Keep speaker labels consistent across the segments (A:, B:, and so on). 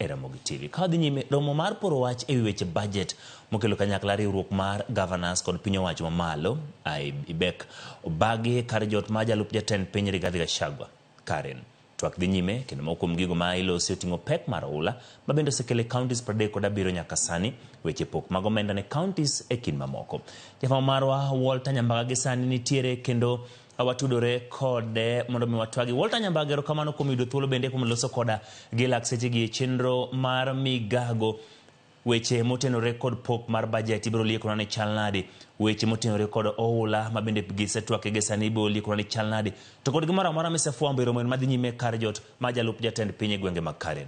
A: e Ramogi TV. Ka wadhi nyime, romo mar poro wach e wi weche budget mokelo kanyakla riwruok mar governors kod piny owacho mamalo IBEC obagi kar jot mar jalup jatend piny Rigathi Gachagua. Karen. Twak dhi nyime kendo moko kuom gigo ma ilosi oting'o pek mar oula ma bende osekelo e counties 37 nyaka sani, weche pok mag omenda ne counties e kind mamoko. Jafwambo marwa Walter Nyambaga gi sani nitiere kendo watudore kode mondo mi watwagi. Walter Nyambaga, erokamano kuom yudo thuolo bende kuom loso koda gi lak sechegi e chenro mar migago. Weche motenore kod pok mar budget ibiro liekona ni chal nadi? Weche motenore kod oula ma bende gisetwake gi sani ibiro liekona ni chal nadi? To kod gimoro amora misefwambo e romo madhi nyime kar jot ma jalup jatend piny e gwenge mag Karen.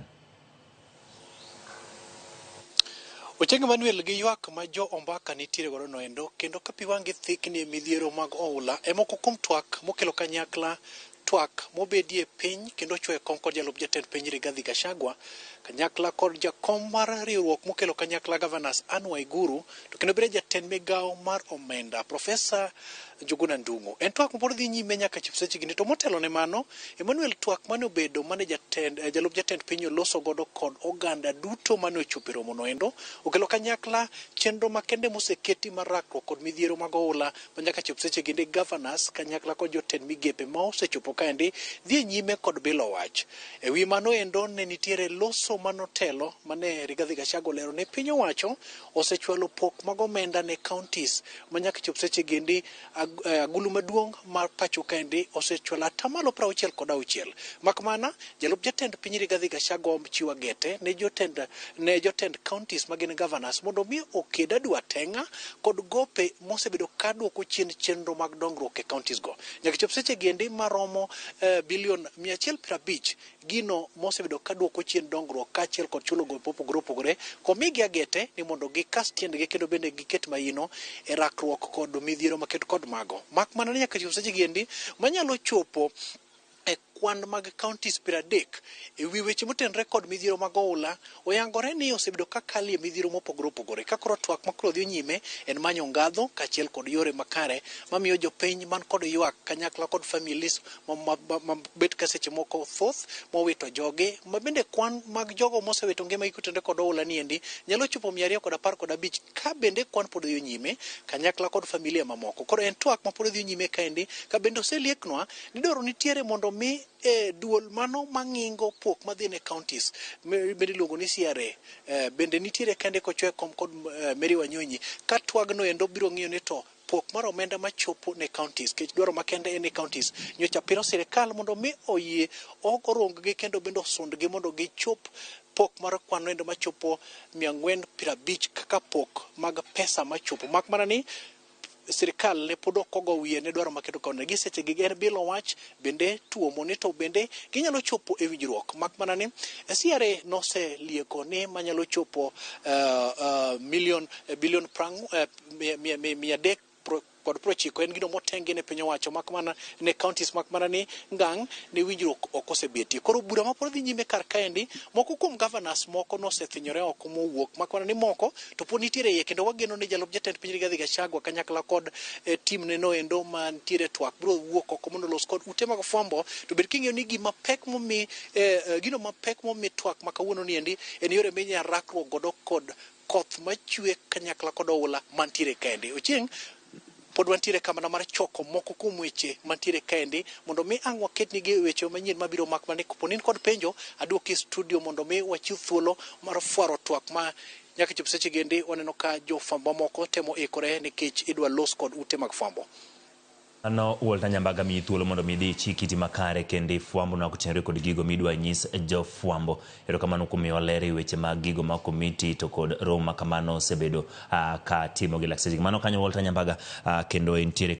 B: Ochieng Emmanuel gi ywak ma jo ombaka nitiere godo noendo kendo ka pi wang'gi thikni e midhiero mag oula e moko kuom twak mokelo kanyakla twak mobedie piny kendo ochwoyo kom kod jalup jatend piny Rigathi Gachagua kanyakla kod jakom mar riwruok mokelo kanyakla Governors Anne Waiguru to kendo bende jatend migawo mar omenda Profesa Njuguna Ndung'u. En twak mapod dhi nyime nyaka chop seche gini to motelo ne mano Emmanuel twak mane obedo mane jatend jalup jatend piny oloso godo kod oganda duto mane ochopo e romo noendo okelo kanyakla chenro makende moseketi mar rakruok kod midhiero mag oula ma nyaka chop seche gindi governors kanyakla kod jotend migepe ma osechopo kaendi dhi e nyime kod bilo wach. E wi mano endo ne nitiere loso manotelo mane Rigathi Gachagua olero ni piny owacho osechwalo pok mag omenda ne counties ma nyaka chop seche gendi agulu maduong' mar pacho kaendi osechwalo atamalo 66. Mak mana jalup jatend piny Rigathi Gachagua chiwo agete ne jotend counties magin governors mondo mi oked adwa teng'a kod gope mosebedo ka duoko chien chenro mag dongruok e counties go. Nyaka chop seche gendi maromo bilion 150 gino mosebedo ka duoko chien dongruok kaachiel kod chulo gope mopogore opogore komigi agete ni mondo gikas tiendgi kendo bende giket maino e rakruok kod midhiero maket kod mago. Mak mana ni nyaka chop seche giendi manyalo chopo e kwan mag counties 30 e wi weche motenore kod midhiero mag oula oyangore ni osebedo ka kalie midhiero mopogore opogore ka koro twak makoro dhi nyime en manyo ngadho kaachiel kod yore makare mamiyo jopiny man kod ywak kanyakla kod families ma bet ka seche moko thoth mowito jogi ma bende kwan mag jogo mosewito ngimagi kotenore kod oula niendi nyalo chopo 215 ka bende kwan pod dhi nyime kanyakla kod familia mamoko. Koro en twak ma pod dhi nyime kaendi ka bende oselieknwa ni dwaro nitiere mondo mi e duol mano mang'ingo pok madhi ne counties bende iluongo ni CRA bende nitiere kende kochwe kom kod Mary Wanyonyi ka twagno endo biro ng'iyo ni to pok mar omenda machopo ne counties kech dwaro makende en ne counties nyocha piro sirikal mondo mi oyie orung gi kendo bende osundgi mondo gichop pok mar kwan endo machopo 450 kaka pok mag pesa machopo mak mana ni sirikal ne pod ok ogo wiye ne dwaro maketo kod gi seche gi en bilo wach bende tuomo ni to bende ginyalo chopo e winjruok mak mana ni CRA noselieko ni manyalo chopo milion bilion 300 kod 90 en gino motengi ne piny owacho mak mana ne counties mak mana ni ngang' ne winjruok ok osebetie. Koro bura ma pod dhi nyime kar kaendi moko kuom governors moko nosethinyore oko mowuok mak mana ni moko to pod nitiere iye kendo wageno ni jalup jatend piny Rigathi Gachagua kanyakla kod tim ne noendo mantiere twak biro wuok oko mondo olos kod ute mag fwambo to bed king'eyo ni gima pek momi gino mapek momi twak ma kawuono niendi en yore minyalo rakruok godo kod koth machwe kanyakla kod oula mantiere kaendi. Ochieng' pod wantiere kamano mar choko moko kuom weche mantiere kaendi mondo mi ang' waketnigi weche manyien mabiro mak mana kapo ni in kod penjo aduoki e studio mondo mi wachiw thuolo mar fwaro twak ma nyaka chop seche gendi waneno ka jofwambo mamoko temo ikore nikech idwa los kod ute mag fwambo.
A: Mano Walter Nyambaga miyi thuolo mondo mi idhi ichik iti makare kendo ifwambnwa kotenore kod gigo midwa nyis jofwambo. Erokamano kuom miyowa ler e weche mag gigo ma komiti to kod romo ma kamano osebedo ka timo gi lakseche. Mano kanyo Walter Nyambaga kendo entiere.